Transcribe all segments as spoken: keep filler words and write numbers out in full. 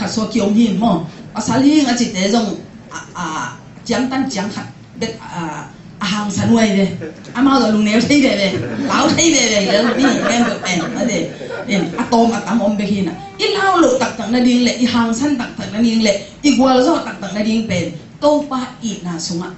Sua kiom hi maw. Pasal hing a cite zong a, a, ciamtan ciang khat bek a, a hangsan uh ahi ve. Amau zong lungneu thei veve, lau thei veve, i lel mi hi ken bek pen a de. In, a tawm a tam om bek hi na. I lau loh taktak nading le i hangsan taktak nading le i gualzawh taktak nading pen Topa itna sungah,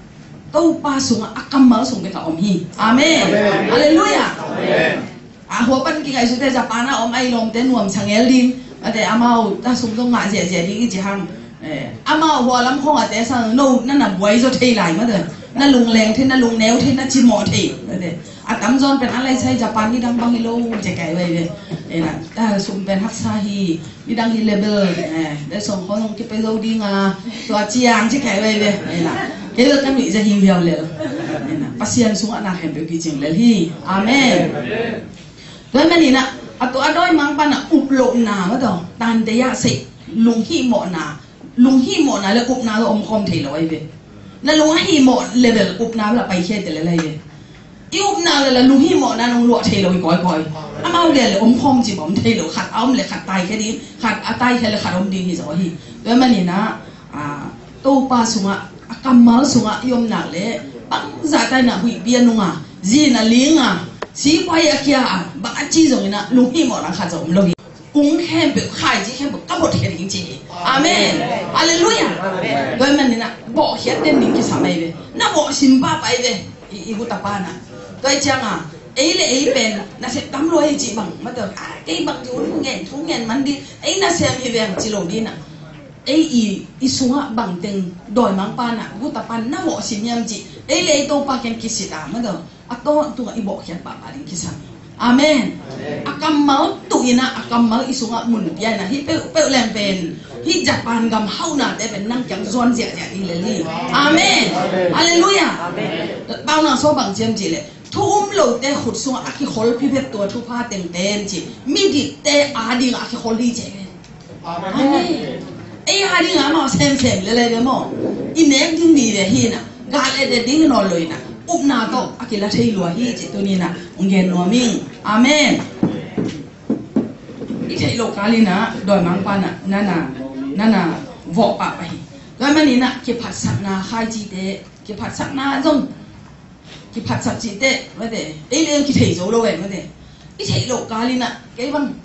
Topa sungah a kammal sung bek a om hi. Amen. Amen. Halleluiah. Amen. A hua pan kingaihsute Japan a om a i lawmte nuam sangel ding. Ate amau ta sum zong ngah ziahziah ding i ci hang. Eh, amau hua lam khong ate sang no na na buai zaw thei lai mate. Na lungleng thei, na lungneu thei, na cimawh thei. Ate a tamzawn pen a laisai Japan ni dang bang hi lo ci kai vai ve. Eh, na ta sum pen haksa hi. Midang hi level, eh, bel song khawng hong kipia zo ding a, tua ciang ci kai vai ve, eh, na. Kei bel ka nuih zia hi viau lel. Eh, na. Pasian sungah na khempeuh kicing lel hi. Amen. Tua manin ah, a tua a dawimangpa na up lohna mah tawh, tante yah sei, lunghihmawhna, lunghihmawhna le upna tawh omkhawm thei lo ahi ve. Na lung a hihmawh level upna bel a paikhia te lel ahi ve. I upna le la lunghihmawhna nong luah thei lo hi kawikawi. Amau gel le omkhawm cih bawm thei lo, khat a om le khat taikhia ding, khat a taikhia le khat om ding hi zaw hi. Tua manin ah, a, Topa sungah, a kammal sungah i omnak le bangzah taina huihpi a nunga, zin a linga, sipuai a kia a, bang a ci zongin ah lunghihmawhna khat zong om lo hi. Kung khempeuh, khaici khempeuh ka bot khia ding ci hi. Amen. Halleluiah. Tua manin ah bawhkhiat den ding kisam ahi ve. Na bawhsim pahpah ahi ve. I, i guta pa na. Tua ciang a, ei le ei pen nasep tam lua hi cih bang mah tawh, a, kei bang ci un ngen thu ngen man ding, ei nasem hi veng ci lo ding na. Ei i, i sungah bangteng dawimangpa na, guta pa na bawhsim hiam cih ei le ei Topa kiang kisit a mah tawh, a tawntungah i bawhkhiat pahpah ding kisam hi. Amen. A kammal tuh in ah, a kammal i sungah mun pia in ah, hih peuhpeuh leng pen, hih Japan gam hauhnate pen nang kiang zuan ziahziah ding lel hi. Amen. Halleluiah. Pauna sua bang ciam cih leh, thu um lote khut sungah a kikholpi bek tua thupha teng pen ci, midikte a dingah a kikhol hi ci. Amen. Ei a ding a mah semsem lel ahi ve maw. I nek ding ni ve hi na. Gal et et ding nawn lo in ah, upna tawh a kila thei lua hi cih tuni in ah hong gen nuam ing. Amen. I theih loh kal in ah dawimangpa na, na na, na na vawh pahpah hi. Tua manin ah kiphatsakna khaicite, kiphatsakna zong, kiphatsak cih teh mate, ei le ei kithei zo lo ve mate. I theih loh kal in ah kei bang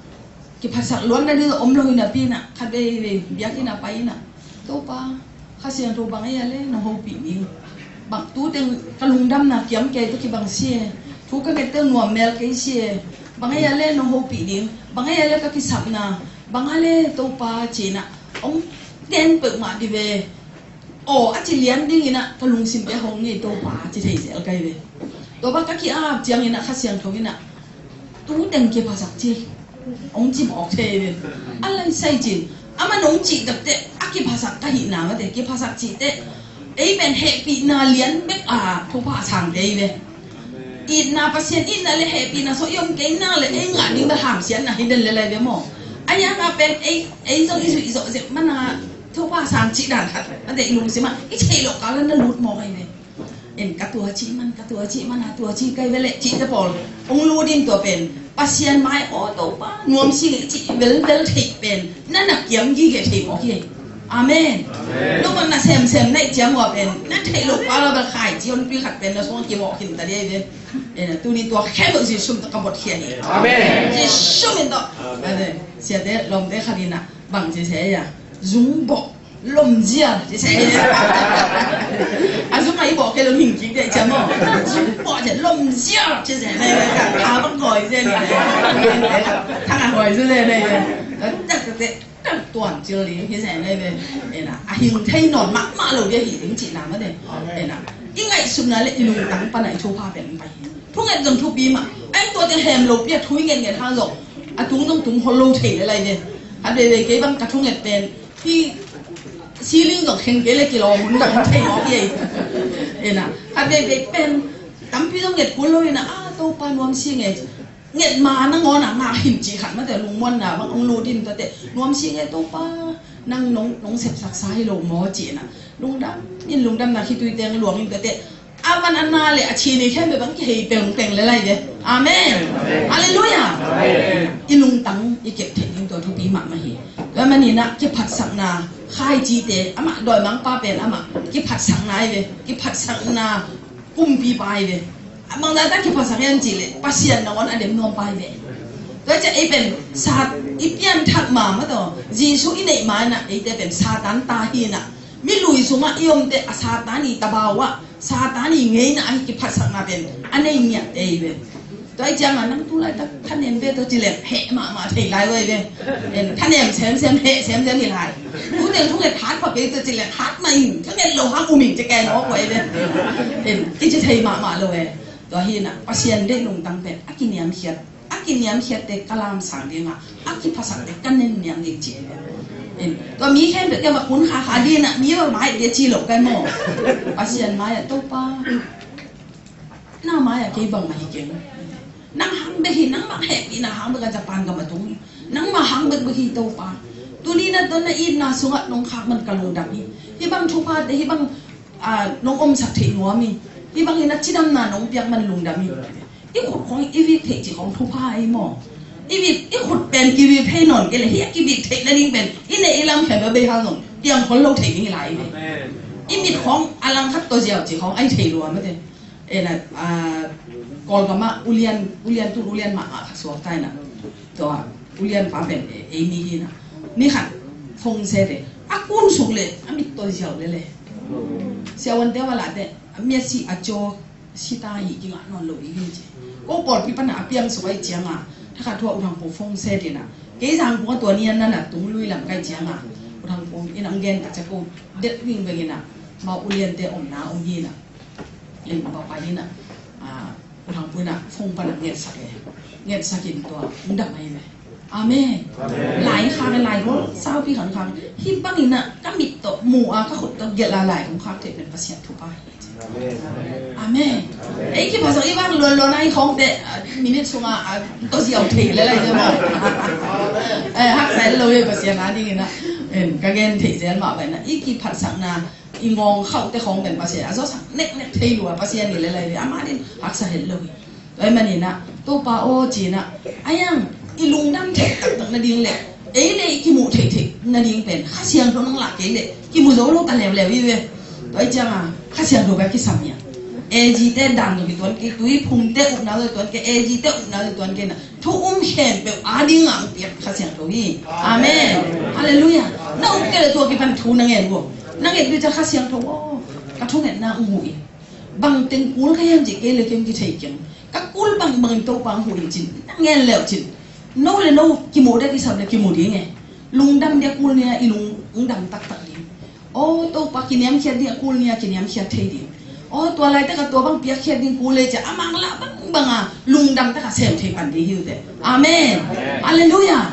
kiphatsak luanna ding om lo hi napi in ah, khat veivei biakinn ah pai in ah, Topa, Kha Siangtho bang ei a le nong hopih ding. Bang tu teng ka lungdamna kiam kei tawh kibang si e. Thu ka nget teng nuam mel kei si e. Bang ei a le nong hopih ding. Bang ei a le ka kisapna. Bang a le Topa ci in ah hong gen peuhmah dih ve. Aw, a ci lian ding in ah ka lungsim pia hong ngei Topa ci thei zel kai ve. Tua bang ka ki-ap ciangin ah Kha Siangtho in ah tu teng kiphasak ci hong ci mawk thei ve. A lai sai cin. Amah nong cih dapteh a kiphasak ka hihna mate, kiphasak cih teh ei pen hehpihna lian bek a thupha sang thei ve. Itna, Pasian itna le hehpihna sua i om kei nak le ei ngah ding bel hamsiatna hi den le lai ve maw. A hiang a pen ei, ei zong i zuih zawh zek man a thupha sang cih dan khat a deih lungsim ah i theih loh kal ah na lut mawk ahi ve. En ka tua cih man, ka tua cih man, a tua cih kai ve leh cihte pawl hong lut in tua pen Pasian mai aw Topa nuam si ngei cih velvel theih pen na na kiam gige thei mawk hi. Amen. Amen. Nong bang na semsem na ih ciang ua pen na theih loh kal ah bel khaici honpi khat pen na sung kimawh khin ta dih ahi ve. Eh, tuni tua khempeuh Jesu min tawh ka botkhia hi. Amen. Jesu min tawh. Amen. Siate lawmte khat in ah bang ci se a, zung bawh lomzia ci se a. A zung a i bawh kei lo hing kik deh ciam aw. Zung bawh ci lomzia ci se a. Ka bang goi se ni. Thang a goi se ni. Tuan cil ding hi zen ei ve. Ena, a hing thei nawn mahmah lo ding a hi ding cihna mah ding. Ena, i ngaihsutna le i lungtang pana i thupha pen pai hi. Thunget zong thupi mah. Ai tuate hem lopi a thu i ngetnget hang zong a tung zong tung hol lo thei le lai ve. Khat veivei kei bang ka thunget pen hi ceiling zong kheng kei le kilawm hun dang thei mawk hi. Ena, khat veivei pen tampi zong nget kul lo ena, a Topa nuam si nge. Nget ma nangawn a ngak hin cih khat mate lungmuanna bang hong lut in tuate nuam si nge Topa nang nong, nong sepsaksa hi lo maw cihna lungdam in lungdamna khitui teng luang in tuate a van a na le a chin i khem bang kihei pengpeng le lai ve. Amen. Halleluiah. I lungtang i kep theih ding tua thupi mahmah hi. Tua manin ah kiphatsakna, khaicite, amah dawimangpa pen amah kiphatsakna ahi ve, kiphatsakna kumpipa ahi ve. A bangzah ta kiphatsak hiam cih leh Pasian nangawn a dem nuampa ahi ve. Tua ciah ei pen sat i pianthak ma mah tawh Jesuh i neih ma-in ah eite pen Satan ta hi-in ah, mi lui sungah i omte a Satan i tabau ah Satan i ngeina ahi kiphatsakna pen a nei ngiatte ahi ve. Tua ahih ciangin nang tu laitak thanem ve tawh ci leng heh mahmah thei lai uh ahi ve. En, thanem semsem, heh semsem hi lai. Tu teng thunget hat pha kei tawh ci leng hat mah ing, thunget lo hang um ing ci kei mawk uh ahi ve. En, kici thei mahmah lo e. Tua hi-in ah Pasian deih lungtang pen a kiniamkhiat, a kiniamkhiatte ka lamsang ding a, a kiphasakte ka nenniam ding ci ahi ve. En, tua mi khempeuh kiangah kun khakha ding in ah mi va mai dia ci lo ka hi maw. Pasian mai-ah Topa, na mai-ah kei bangmah hi keng. Nang hang bek hi, nangmah hehpihna hang bek a Japan gam a tung hi. Nangmah hang bekbek hi Topa. Tuni na dawn na itna sungah nong khak man ka lungdam hi. Hih bang thuphate, hih bang, ah, nong omsak theih nuam hi. Hih bangin a cidamna nong piak man lungdam hi. I khut khong i vik theih cih khong thupha ahi maw. I vik, i khut pen kivik thei nawn kei leh hih a kivik theih nading pen i neih i lam khempeuh bei hang zong piang khol lo thei ding hi lai hi ve. I mit khong a langkhat tawh ziau cih khong a hi thei lua mate. Ena, ah, Kawlgam ah ulian, ulian tun ulian mahmah khat suak ta ina. Tua ulian pa pen e, ei mi hi ina. Ni khat phone se te a kun suk le a mit tawh ziau le le. Siavuante va la te a miat si a caw si ta hi kingah nawn lo ding hi ci. Ko pawlpi pan a piang suk a hi cianga thakhat thua U Thang Pu phone se te ina. Kei Zangkong a tua ni an nana tung lui lam ka hi cianga U Thang Pu in ang gen ka cia ko det ving veng ina. Ma uliante omna om hi ina. Lim pa pa hi na, ah, U Thang Pu in ah phone pan ah ngetsak e. Ngetsak in tua, ung dam ahi ve. Amen. Amen. Lai khak e, lai hol, saupi khang khang. Hih bangin ah, ka mit tawh mu a, ka khut tawh gelh a lai hong khak theih pen Pasian thupha hi. Amen. Amen. Ei kiphasak i vang luan luan a i khawngte, ah, minute sungah, ah, tawh ziau thei le lai ziau mah. Eh, haksa lo hi Pasian a dingin ah. En, ka gen thei zel mah pai na. I kiphatsakna, i ngawng khauhte khawng pen Pasian a zawhsak neknek thei lua Pasian hi le lai ve, amah din haksa het lo hi. Tua ahih manin ah Topa aw ci-in ah a iang i lungdam theih taktak nading le ei le i kimuh theih theih nading pen Kha Siangtho nong lah kei le kimu zo lo ta leuleu hi ve. Tua ahih ciangin Kha Siangtho bek kisam hi a, A G te dan zong kituan kei, tuiphumte upna zong kituan kei, A G te upna zong kituan kei na. Thu um khempeuh a dingah hong piak Kha Siangtho hi. Amen. Halleluiah. Na up kei le tua kipan thu na ngen uh. Na ngen uh ciang Kha Siangtho aw, ka thungetna hong huh in. Bang teng kul ka hiam cih kei le kem kithei keng. Ka kul bangbangin Topa hong huh in cin. Na ngen le uh cin. No le no kimu dek kisam le kimu ding e. Lungdam dek kul ni-a i lung hong dam taktak ding. Aw, Topa kiniamkhiat ding a kul ni-a kiniamkhiat thei ding. Aw, tua laitak a tua bang piakkhiat ding kul e ci-a a manglah bangbang a lungdam tak a sem thei pan ding hi uh teh. Amen. Halleluiah.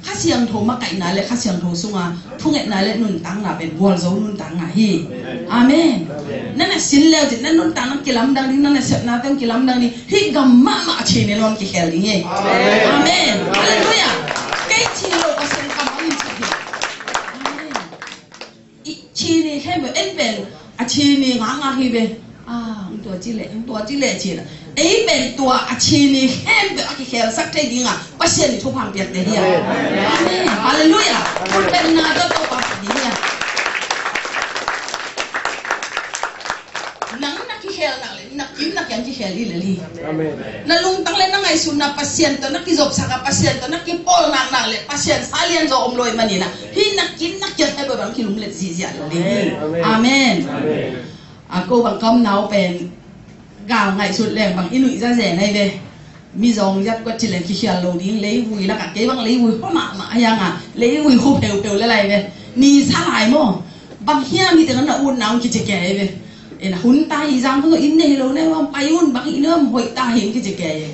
Kha Siangtho makaihna le Kha Siangtho sunga thungetna le nuntakna pen gualzo nuntakna hi. Amen. Na na sin leu cin na nuntakna kilamdang ding, na na sepna teng kilamdang ding. Hih gam mahmah a thine nawn kikhel ding hi. Amen. Halleluiah. Kei thilo Pasian kammal in thei hi. Amen. I thini khempeuh en pen a thini ngakngak hi ve. Ah, ang tua ci le, ang tua ci le ci na. Ei pen tua a thini khempeuh a kikhelsak thei dinga Pasian i thupha piakte hi a. Amen. Halleluiah. Pulpitna tawh Topa sak ding hi a. Nang na kikhel nak le, na kim na kiang kikhel hi le li. Amen. Na lungtang le na ngaihsutna Pasian tawh na kizopsak a, Pasian tawh na kipawl naknak le Pasian sa lian zaw om lo ahih manin ah hih na kim na kiang he bang kilunglet zihziah lo ding hi. Amen. Amen. Amen. A ko bang ka omna uh pen gal ngaihsut leng bang i nuih zazen ahi ve. Mizawng ziat kuat ci leng kikhial lo ding, leivui lakah kei bang leivui hua mahmah ahi hang a, leivui hua pheupheu le lai ve. Ni sa lai maw? Bang hiam hi teng an na utna hong kici kei ahi ve. En a hun ta hi zang hun inn nei lo nei wam pai un bang hi nuam hoih ta hi hong kici kei ahi ve.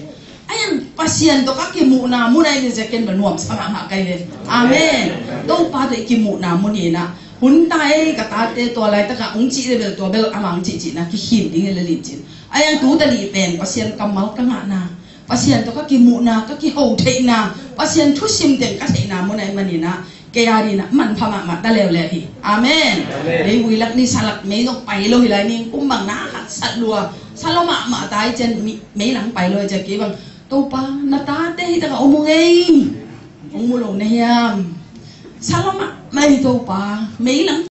Ahi hang Pasian tawh ka kimuhna mun ahi ve, ken ba nuam sa mahmah ka hi ve. Amen. Topa tawh i kimuhna mun hi na. Hun ta ei ka tate tua laitakah hong cih le bel tua bel amah hong cihcihna kikhin ding hi le lincin. Ahi hang tu ta dih pen Pasian kammal ka ngahna, Pasian tawh ka kimuhna, ka kiho theihna, Pasian thusim teng ka theihna mun ahi manin ah kei a dingin ah manpha mahmah ta leuleu hi. Amen. Amen. Leivui lak ni sa lak mei zong pai lo hi lai ning kum bang na haksat lua sa lo mahmah ta hi cian mei lang pai lo hi cian kei bang Topa na tate hi takah om uh ngei. Hong mu lo na hiam? Sa lua mahmah hi Topa. Meilam